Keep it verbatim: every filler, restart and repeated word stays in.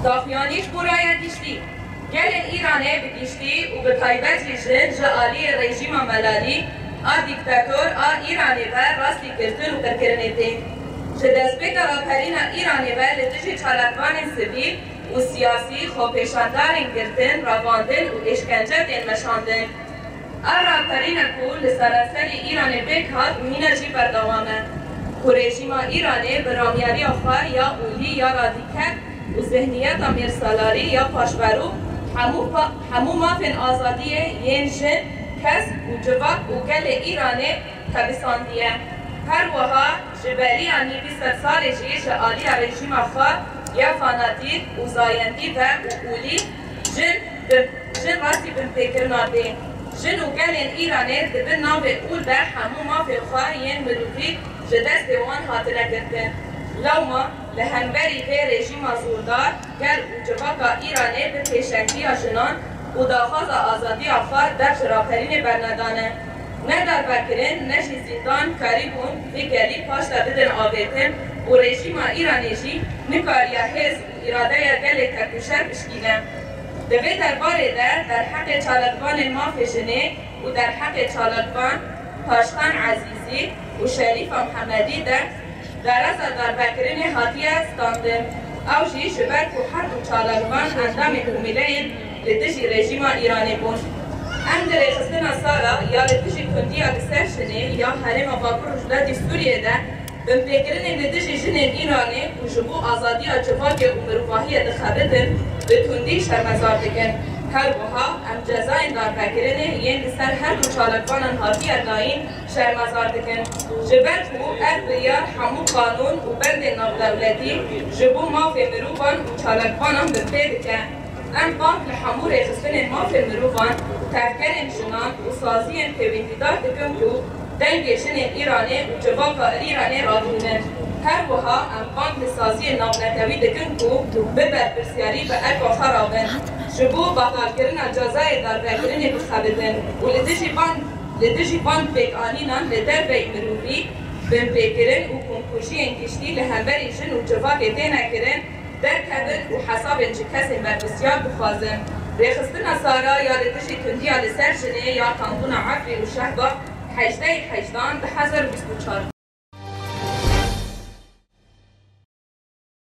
Daxuyanî ji bo raya giştî. Gelên Îranê bi giştî û bi taybet jî jin ji aliyê rejîma melalî a dîktator a Îranê ve rastî girtin û qirkirinê tên. Ji destpêka raperîna Îranê ve li dijî çalakvanên sivîl û siyasî xwepêşandarên girtin, revandin û êşkence tên meşandin. Ev raperîne ku li seranserî Îranê pêk hat û hîna jî berdewam e, ku rejîma Îranê bi ramyariya xwe ya olî ya radîkel û zihniyeta mêrsalarî ya paşverû hemû pa-, hemû mafên azadiyê yên jin, kes û civak û gelê Îranê tebisandiye. Her wiha ji beriya nîvî sedsalê jî ji aliya rejîma xwe ya fanatîk û zayendî ve û olî jin bi Jin rastî binpêkirina tê. Jin û gelên Îranê di bin navê ol de hemû mafê xwe yên mirovî ji destê wan hatine girtin. Lewma li hemberî vê rejîma zordar, gel û civaka Îranê bi pêşengiya jinan û daxwaza azadiya xwe dev ji raperînê bernedane. Ne darvekirin, ne jî zîndan karîbûn vî gelî paşde bidin avêtin û rejîma Îranê jî nikariya hêz û îradeya gelê tekoşer bişkîne. Di vê derbarê de derheqê çalakvanên mafê jinê û derheqê çalakvan Taştan Ezîzî û Şerîfa Mihemedî de dereza darvekirinê hatiye standin. Ew jî ji ber ku her du çalakvan endamên komîleyên li dijî rejîma Îranê bûn. Em di rêxistina sala ya li dijî tundiya li ser jinê ya Herêma Bakur Rojhilatî Sûriyê de binpêkirinên li dijî jinên Îranê ku ji bo azadiya civakê û mirovahiyê dixebitin, bi tundî şermezar dikin. Her wiha em cezayên darvekirinê yên li ser her du çalakvanan hatiye dayîn şermezar dikin. Ji ber ku ev biryar hemû qanûn û bendên navdewletî ji bo mafê mirovan û çalakvanan binpê dike. Em bang li hemû rêxistinên mafên mirovan, tevgerên jinan û saziyên pêwendîdar dikin ku dengê jinên Îranê û civaka Îranê rabînin. Her wiha em bang li saziyên navnetewî dikin ku bi berpirsyarî bi erka xwe rabin, ji bo betalkirina cezayê darvekirinê bixebitin û li dijî van, li dijî van pêkanînan li derveyî mirovî, binpêkirin û komkujiyên giştî li hemberî jin û civakê têne kirin, derkevin û hesabên ji kesên berpirsyar bixwazin. Rêxistina sala ya li dijî tundiya li ser jinê ya Kantona Efrîn û Şehba hejdeh hejdan du hezar û bîst û çar.